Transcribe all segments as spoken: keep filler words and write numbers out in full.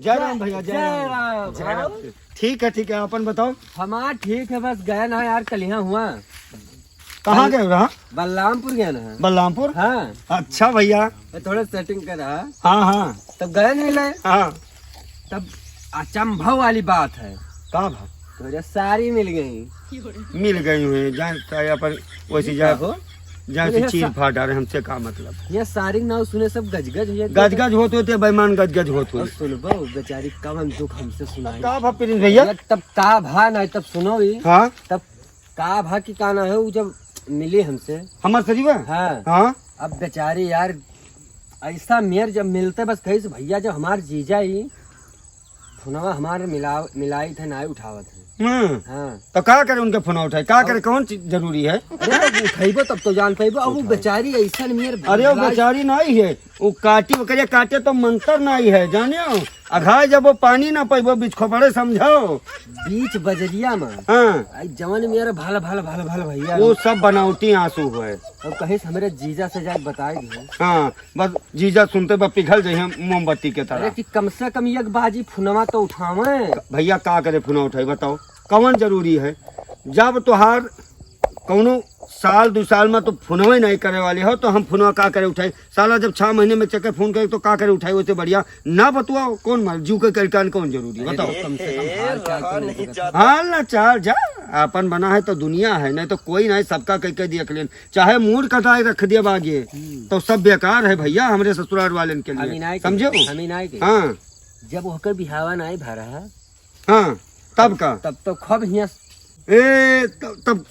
जय राम भैया, जय जय राम। राम। जय राम। ठीक है, ठीक है, अपन बताओ। हमार ठीक है, बस गया ना यार, कल यहाँ हुआ। कहाँ बल-, गए रहा? बलरामपुर गया ना। बलरामपुर? हाँ। अच्छा भैया। मैं थोड़ा setting कर रहा। हाँ, हाँ। तब गए नहीं ले। हाँ। तब अचंभव वाली बात है। का भा? तोरे सारी मिल गई। मिल गई हुई, जान चाहे अपन वैसी ये जाए, का हो? जान से ये चीर सा-, फाड़ डाले, हमसे का मतलब? ये सारी नाव सुने सब गजगज हो जाते। गजगज होत होते, बेईमान गजगज होत और होते। सुनबो, बेचारी कवन दुख हमसे सुनाई। का भा प्रिंस भैया? ये तब का भा नहीं, तब सुनो ही। हाँ। तब का भा की का ना है, वो जब मिली हमसे। हमार सरीवा? हाँ। हाँ। अब बेचारी यार, ऐसा मेर जब मिलते बस कही से, "भैया, जब हमार जीजा ही फोनवा हमार मिला-, मिलाई थे, नाई उठावत है।" हम्म। हाँ। तो का करे उनके फोन उठाए? का करे? कौन चीज जरूरी है? अरे, तो उठैबो तब तो जान पैबो। अब वो उठाओ। बेचारी ऐसन मेर अरे, वो लाज- बेचारी नहीं है, वो काटी, ओकरे काटे तो मंतर नहीं है, जाने हो? अघाय जब वो पानी ना पैबो, बीच खोपड़े समझो। बीच बजरिया में। हाँ। आई जवन मेर भल, भल, भल, भल भैया। वो सब बनावटी आंसू हुए। अब कहीं से हमरे जीजा से जाके बताए दियो। हाँ। बस जीजा सुनते बा पिघल जइहें मोमबत्ती के तरह। अरे कि कम से कम एक बाजी फोनवा तो उठावे। भैया का करे फोनवा उठाई बताओ, कवन जरूरी है? जब तोहार कौनो साल दो साल में तो फोनवे नहीं करे वाले हो तो हम फोनवा का करे उठाई? साला जब छह महीने में चक्कर फोन करे तो का करे उठाई? ओसे बढ़िया ना बतुआओ, कौन मर जीव के कलकान कौन जरूरी है? बताओ। कम से कम हाल चाल तो नहीं पता। हाल ना चाल जा, अपन बना है तो दुनिया है, नहीं तो कोई नहीं, सबका कह के देख लेन। चाहे मूड़ कटाए रख दिया बागे, हम्म। तो सब बेकार है भैया, हमरे ससुराल वालन के हम ही लिए, नाई समझे? कही, हम ही नाई कही। हाँ। जब ओकर बिहावा नाई भा रहा, हाँ, तब का? तब तो खूब हियाँ ए, तब, तब,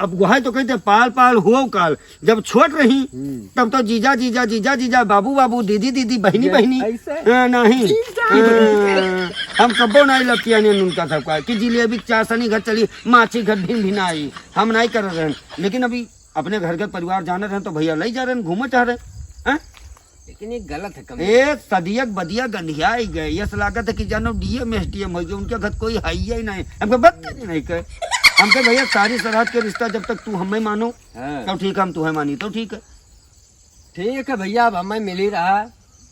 अब वह तो कहते, "पाल, पाल हुओ काल।" जब छोट रही, हम्म। तब तो जीजा, जीजा, जीजा, जीजा, बाबू, बाबू, दीदी, दीदी, बहिनी, बहिनी। ऐसे? हाँ, नहीं। जीजा। हाँ, हम कब्बो नहीं लतिया ने उनका सबका कि जिलेबी चासनी घर चली, माछी घर भिन भिन आई। हम नहीं कर रहे हैं। लेकिन अभी अपने घर के परिवार जाने रहे तो भैया ले जा रहे हैं, घूमे चाह रहे हैं। हैं? लेकिन ये गलत है, कम ए, सदियक बदिया गंधिया ही गए। यस लागत है कि जानो डीएम, एसडीएम हो गए, उनके घर कोई है ही नहीं। हमको बत्ते नहीं कहे। हमके भैया सारी सरहद के रिश्ता जब तक तू हमें मानो, हाँ। तो ठीक है, हम तुहे मानी, तो ठीक है। ठीक है भैया, अब हमें मिल ही रहा,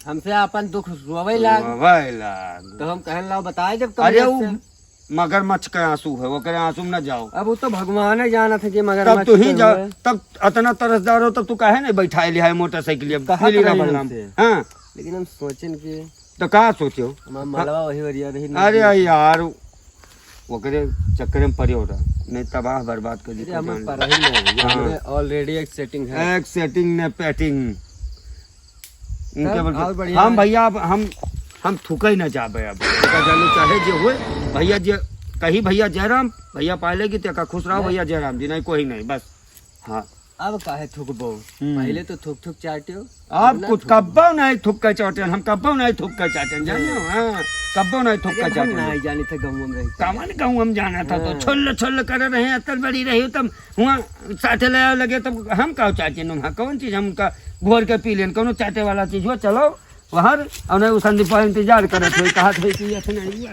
हमसे अपन दुख रोवे लाग। रोवे लाग। तो हम कहन लाओ बताए जब अरे कबीर वो से। मगरमच्छ के आंसू है, ओकरे आंसू में न जाओ। अब वो तो भगवान ही जानत है कि तब मगरमच्छ तू ही के जा, हुए। तब अतना तरसदार हो, तब तू काहे नहीं बैठाए लिया है मोटरसाइकिल, अब कहा मिली तो रहा नहीं बलराम। हमसे। हाँ। लेकिन हम सोचेन कि तो का सोचो? हमार मलवा वही वरिया रही, अरे नहीं। यार, ओकरे चक्कर में पड़े हो रहा, नहीं तबाह बर्बाद कर दी अरे, तो हमें जान पता ही नहीं है भैया, हाँ। हमरे already एक setting है। एक setting ने पैटिंग। इनके तब बल-, और बढ़िया हम है। भैया, अब हम, हम थुके ही ना जाबे अब। का जाने चाहे जे होए, भैया जे कही, "भैया जयराम", भैया पाले की तेका खुश रहो, जय भैया जयराम जी, नहीं कोई नहीं, बस। हाँ। अब काहे थुकबो? हम्म। पहले तो थुक थुक चाट्यो। अब अब ना कुछ थुकबो। कब्बो नहीं थुक के चाटेन, हम कब्बो नहीं थुक के चाटेन, जानियो? हाँ। हाँ, कब्बो नहीं थुक अरे, के हम चाटेन। नहीं जाने थे गाँव में रहते। कवन गाँव में जाना था तो हाँ। छोल छोल करे रहे, अतर बड़ी रही तब हुआ साथे ले आवे लगे, तब हम का चाटेन? हम कौन चीज हम उनका घोर के पी लेन? कौनो चाटे वाला चीज हो, चलो बाहर, और नहीं वो संदीप इंतजार करत हो, कहा थे कि ये नहीं हुआ।